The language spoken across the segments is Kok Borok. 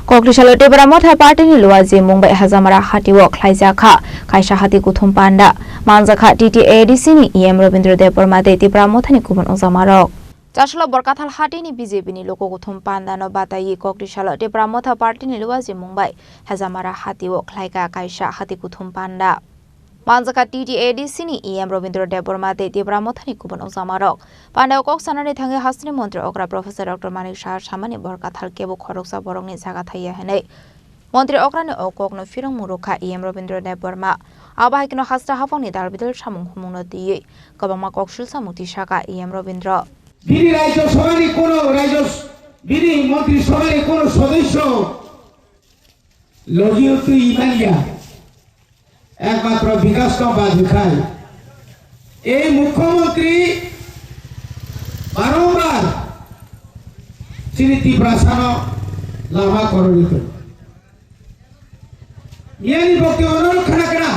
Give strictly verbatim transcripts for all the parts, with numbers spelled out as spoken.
Kokri salo Tipra Motha Party ni Luwaji mung bai Hajamara hati o khlaijak kha kaisa hati kuthum panda. Manjak kha T T A D C ni E M Rabindra Debbarma tei Tipra Motha ni kubun ongjamarok. Chaslo Borkathal hati ni B J P ni luku kuthum panda no bataiwi Kokri salo Tipra Motha Party ni Luwaji mung bai Hajamara hati o khlaika kaisa hati kuthum panda. Manjak kha T T A D C ni E M Rabindra Debbarma tei Tipra Motha ni kubun ongjamarok. Panda o kok sanani thangwi hasteni montri okra Professor Doctor Manik Saha samani Borkathal kebo khoroksa borokni jaga thaiya hinwi montri okrani o kokno phirongmung rwkha E M Rabindra Debbarma. Abo hai kheno hasta haphangni dal bidal samung humungno twiwi kwbangma kok silsamung tisakha E M Rabindra. Bini Rajya Sabhani kono Rajya, bini Montri Sabhani kono sodosyo logi twi manya, ekmatro Bikas no badi khai. Ei Mukhyamantri barombar chini Tiprasano lama korori tong. Miyani bokti onorok khana khana.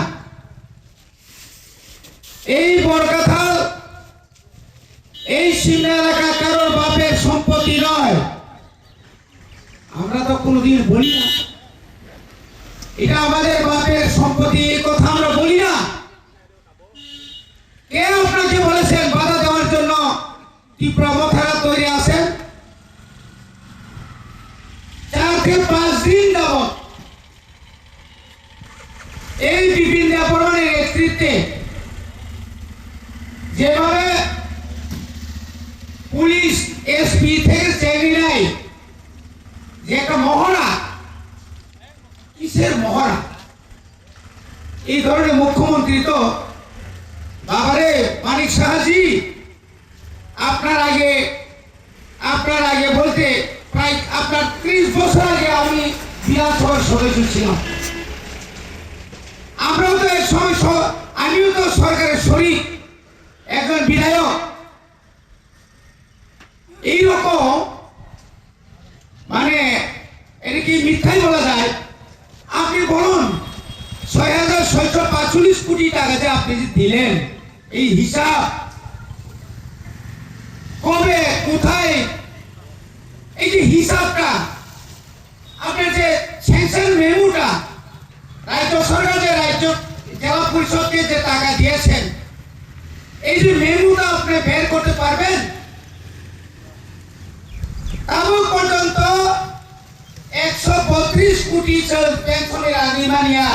Ei Borkathal, এই সিমনা এলাকা কারোর বাপের সম্পত্তি নয়। আমরা তো কোনোদিন বলি না, এটা আমাদের বাপের সম্পত্তি, এই কথা আমরা বলি না। কে আপনাকে বলেছেন বাধা দেওয়ার জন্য? ত্রিপুরা মথারা তৈরি আছেন, চার থেকে পাঁচ দিন যাবত এই বিপিন দেববর্মার নেতৃত্বে যেভাবে পুলিশ এসপি থেকে চেঙ্গিনাই যে একটা মহড়া, কিসের মহড়া? এই ধরনের মুখ্যমন্ত্রী তো, বাবারে, মানিক সাহাজি, আপনার আগে, আপনার আগে বলতে প্রায় আপনার ত্রিশ বছর আগে আমি বিধানসভার সদস্য ছিলাম। আমরাও তো এক সময় স-, আমিও তো সরকারের শরিক, একজন বিধায়ক। এইরকম, মানে, এটা কি মিথ্যাই বলা যায়? আপনি বলুন, ছয় হাজার ছয়শো পাঁচচল্লিশ কোটি টাকা যে আপনি যে দিলেন, এই হিসাব কবে, কোথায়, এই যে হিসাবটা, আপনি যে স্যাংশন মেমোটা, রাজ্য সরকার যে রাজ্য জেলা পরিষদকে যে টাকা দিয়েছেন, এই যে মেমোটা আপনি বের করতে পারবেন? তাবুক পর্যন্ত একশো বত্রিশ কোটি চল পেনশনের আনিমানিয়া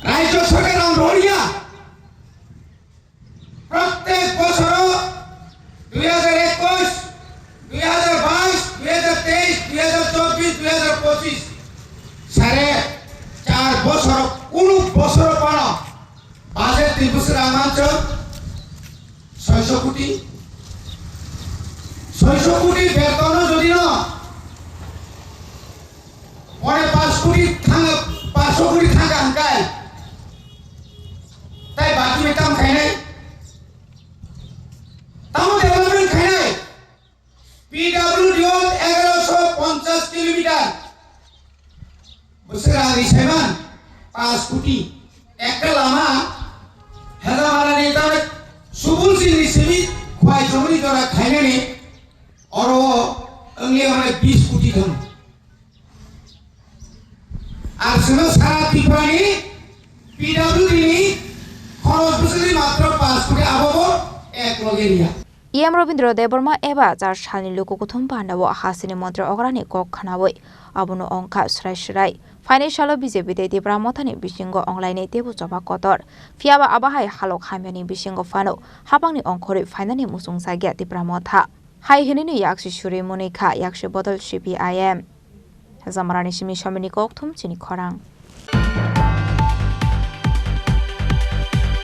রাজ্য সরকার রড়িয়া প্রত্যেক বছর দুই হাজার একুশ, দুই হাজার বাইশ, দুই হাজার তেইশ, দুই হাজার চব্বিশ, দুই হাজার পঁচিশ সাড়ে চার বছর, কোনো বছর পানো বাজেট ত্রিপুরা রামাঞ্চল ছয়শো কোটি, ছয়শো কোটি বেতন যদি ন, পরে পাঁচ কোটি থাকা, পাঁচশো কোটি থাকা হাঙ্কায়, তাই বাকি বেতন খাই নাই, তাও ডেভেলপমেন্ট খাই নাই। পিডাব্লিউডি এগারোশো পঞ্চাশ কিলোমিটার, বুঝছে, রানি সেমান পাঁচ কোটি একটা লামা, হেলা মারা নেই, তাহলে সুবল সিং রিসিবি খোয়াই জমিনি জরা খাইনানি, অরো অংলি অনেক বিশ কোটি ধন। আর শুনো, সারা ত্রিপুরানি পিডাব্লিউডি নি খরচ বছরনি মাত্র পাঁচ কোটি আবাবো এক লগে নিয়া। E M Rabindra Debbarma eba char salni luku kuthum pandao hasini montri okrani kok khnawi abono ongkha srai srai. Phainai salo B J P tei Tipra Mothani bisingo onglainai teibo choba kotor. Phiyaba abahai halok hamyani bisingo phano hapangni ongkhorwi phainani muchung chakya Tipra Motha. Hai hinwino yaksi suri mwnwi kha yaksi bodol C P I M. Jamarani simi somini kokthum chini khorang.